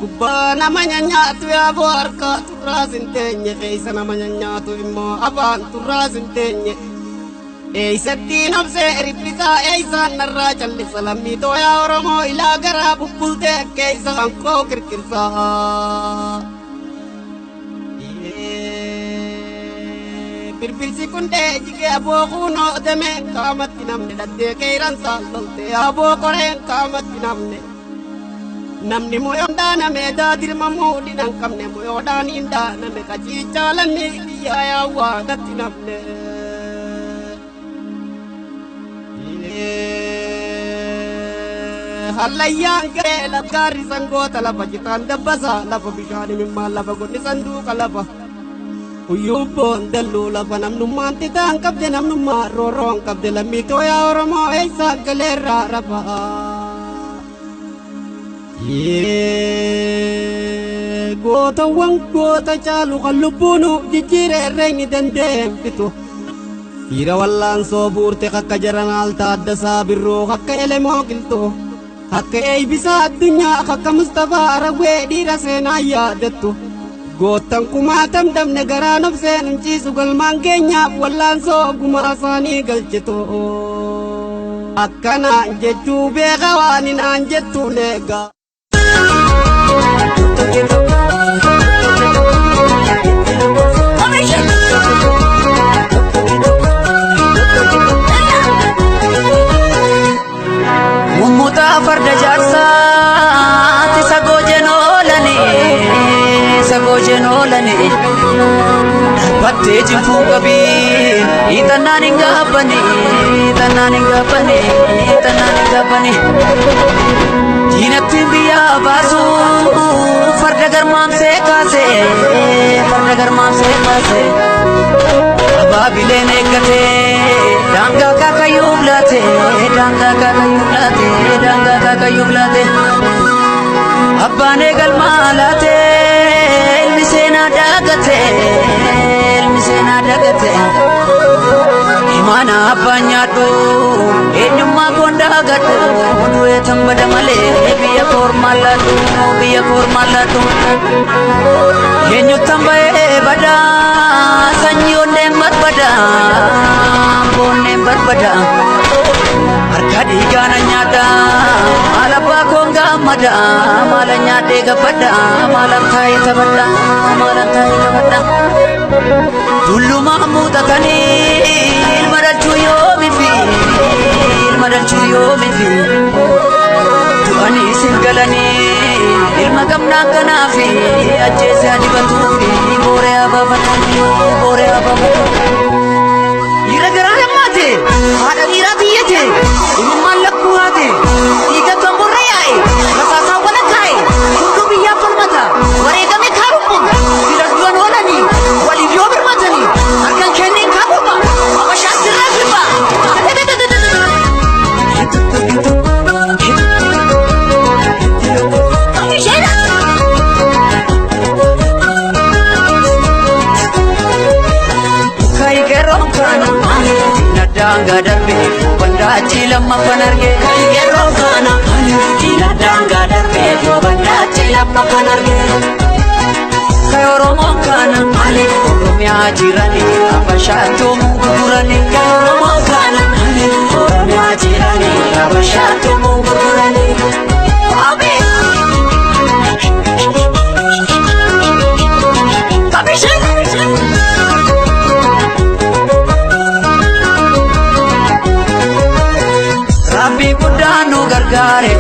Gubbaa nama nyaatu yaaboo harkaa turraas hin teenye keessa nama nyaatu immoo afaan turraas hin teenye. Eeysattiin obsee ribbisaa eeysaan narraa callisa lammii tooyaa Oromoo ilaa garaa bubbultee keessa hankoo kirkirsaa. Birbirsi kun dheejigee aboo kuunoo damee qaamatti namni dhaddee qeeransaa loltee aboo qoreen qaamatti namne. Namni moyoon dhaaname daadirmamuu dhinan qabne moyoodhaan hin dhaaname qaciicaalanni biyyaa yaawwaa gatti namne. Hallayyaan garee lafgaarri sangoota lafa citaan dabbasaa lafa bishaan imimmaan lafa godni sanduuqa lafa. Uyyuubboon dalluu lafa namnummaan titaan qabde namnummaan roorroon qabde lammii tooyaa Oromoo eessaa galeerraa rafa. Gootawwan goota caalu kan lubbuunu jijjiire herreegni dandeenfitu. Dhiira wallaansoo buurte kakka jaranaal Taaddasaa Birruu kakka Elemoo Qilxuu kakka Eeybisaa Addunyaa kakka Mustafaa Aragwee dhiira seenaa yaadattu. Goottan kumaatam dabne garaan obseen hin ciisu galmaan keenyaaf wallaansoo gumaa isaanii galchitu. Akkanaan jechuu beeka waan hin aan jettuun eega. Mummutaa farda jaarsaati sagoo jenoolani sagoo jenoolani darbattee jinfuu qabii hiixannaan hin gaabbani hiixannaan hin gaabbani hiixannaan hin gaabbani diinattiin biyyaa baasu farda garmaamsee kaase farda garmaamsee kaase. Abaabileen eeggatee daangaa kaakayyuuf laate daangaa kaakayyuuf laate daangaa kaakayyuuf laate abbaan eegalmaa laate ilmi seenaa daagate ilmi seenaa daagate imaana abbaan nyaadhu eenyummaa koon daagadhu du'ee tan bada malee biyya koormaan laadhu biyya koormaan laadhu eenyuttan ba'ee badaa sanyii onneen barbada onneen barbada harka dhiigaana nyaadha maal abbaa koon gaammada maalan nyaadhee gabbadha maalan taa'ee taphadha maalan taa'ee taphadha tullumaa muuxatanii ilma dhalchuu yoomifi ilma dhalchuu yoomifi du'anii sin galanii ilma qabnaa kanaafi ajjeese adibatuufi booree abaafatuufi booree abaafatuufi. Dhiira garaa lammaate haadha dhiiraa biyyate ilmummaan lakkuu haate dhiiga gamborra yaa'e rasaasaa wala kaa'e hunduu biyyaaf falmata wareegame kaarummun filas du'an oolanii waliif yoo birmatanii harkan kenneen kaabuma habashaan sirraa sirba. Kai kana daangaa darbe bandaachi lammaffan arge. Kai yeroo kana diina daangaa darbe bandaachi lammaffan arge. Kai Oromoon kana Oromiyaa jirani Habashaattuu gurgurani. Kai Oromoon kana Oromiyaa jirani Habashaattuu gurgurani. Rabbi guddaan nu gargaare